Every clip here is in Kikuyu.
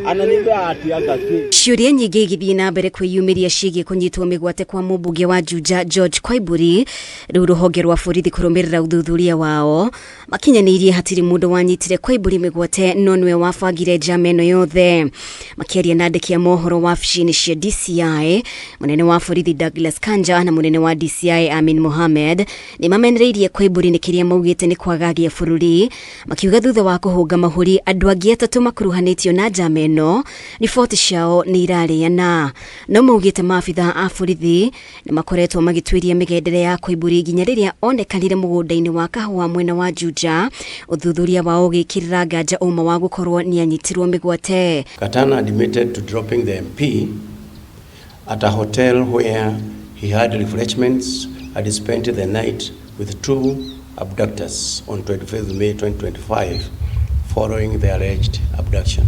Ananiambia ati anga. Ciũria nyingĩ igĩthiĩ na mbere kwĩyumĩria ciĩgiĩ kũnyitwo mĩgwate kwa mũmbunge wa Juja George Koimburi. Rĩu rũhonge rwa borithi kũrũmĩrĩra ũthuthuria wao makinyanĩirie hatirĩ mũndũ wanyitire Koimburi mĩgwate, no nĩwe wabangire njama ĩno yothe. Makĩaria na andĩki a mohoro wabici-inĩ cia DCI, mũnene wa borithi Douglas Kanja na mũnene wa DCI Amin Mohamed nĩ mamenereirie Koimburi nĩ kĩrĩa maugĩte nĩ kwagagia bũrũri, makiuga thutha wa kũhũnga mahũri andũ angĩ atatũ makuruhanĩtio na njama ĩno, riboti ciao nĩ irarĩana. No maugĩte maabitha a borithi nĩ makoretwo magĩtuĩria mĩgendere ya Koimburi nginya rĩrĩa onekanire mũgũnda-inĩ wa kahũa mwena wa Juja, ũthuthuria wao ũgĩkĩrĩra nganja ũma wa gũkorwo nĩ anyitirwo mĩgwate. Katana admitted to dropping the MP at a hotel where he had refreshments and spent the night with two abductors on 25th May 2025 following the alleged abduction.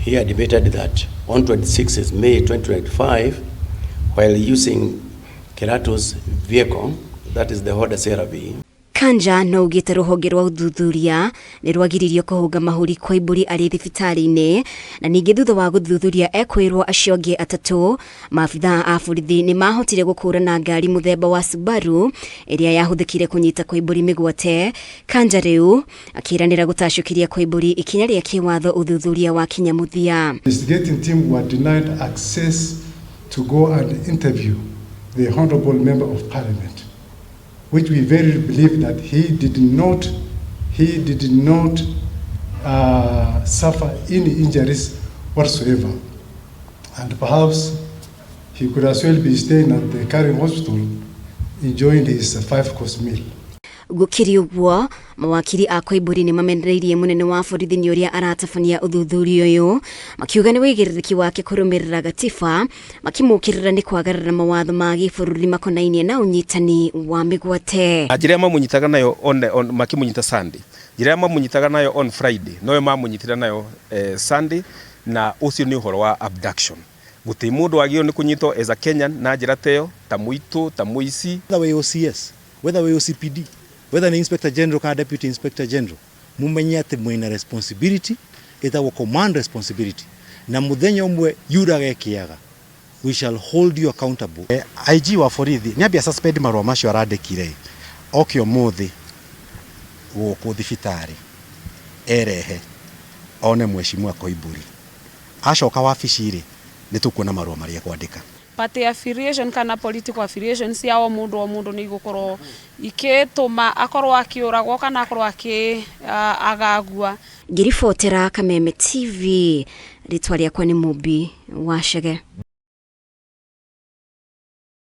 He admitted that on 26th May 2025, while using Kerato's vehicle, that is the Honda CR-V, Kanja no ugĩte rũhonge rwa ũthuthuria nĩ rwagiririo kũhũnga mahũri Koimburi arĩ thibitarĩ-inĩ, na ningĩ thutha wa gũthuthuria ekwĩrwo acio angĩ atatũ, maabitha a borithi nĩ mahotire gũkũrana ngari mũthemba wa Subaru ĩrĩa yahũthĩkire kũnyita Koimburi mĩgwate. Kanja rĩu akĩranĩra gũtacũkĩria Koimburi ikinya rĩa kĩwatho ũthuthuria wa kinya mũthia. Investigating team were denied access to go and interview the Honorable Member of Parliament, which we very believe that he did not suffer any injuries whatsoever. And perhaps he could as well be staying at the Karen Hospital enjoying his five-course meal. Gũkĩrĩ ũguo, mawakiri a Koimburi nĩ mamenereirie mũnene wa borithi nĩ ũrĩa aratabania ũthuthuria ũyũ, makiuga nĩ wĩigĩrĩrĩki wake kũrũmĩrĩra gatiba, makĩmũkĩrĩra nĩ kwagarara mawatho ma gĩbũrũri makonainie na ũnyitani wa mĩgwate. Na njĩra ĩrĩa mamũnyitaga nayo on makĩmũnyita Sunday, njĩra ĩrĩa mamũnyitaga nayo on Friday noyo mamũnyitire nayo Sunday, na ũcio nĩ ũhoro wa abduction. Gũtirĩ mũndũ wagĩrĩirwo nĩ kũnyitwo as a Kenyan na njĩra ta ĩyo, ta mũitũ, ta mũici. Whether wĩ OCS, whether wĩ OCPD, whether nĩ Inspector General kana Deputy Inspector General, mumenye atĩ mwĩna responsibility ĩtagwo command responsibility, na mũthenya ũmwe yuraga ĩkĩaga, we shall hold you accountable. IG wa borithi nĩ ambia suspend marũa macio arandĩkire, oke ũmũthĩ gũkũ thibitarĩ erehe one mheshimiwa Koimburi. Acoka wabici rĩ, nĩ tũkuona marũa marĩa ekwandĩka. Party affiliation kana political affiliation cia o mũndũ o mũndũ nĩ igũkorwo ikĩtũma akorwo akĩũragwo kana akorwo akĩ agagua. Ngĩribotera Kameme TV, rĩtwa rĩakwa nĩ Mũmbi wa Chege.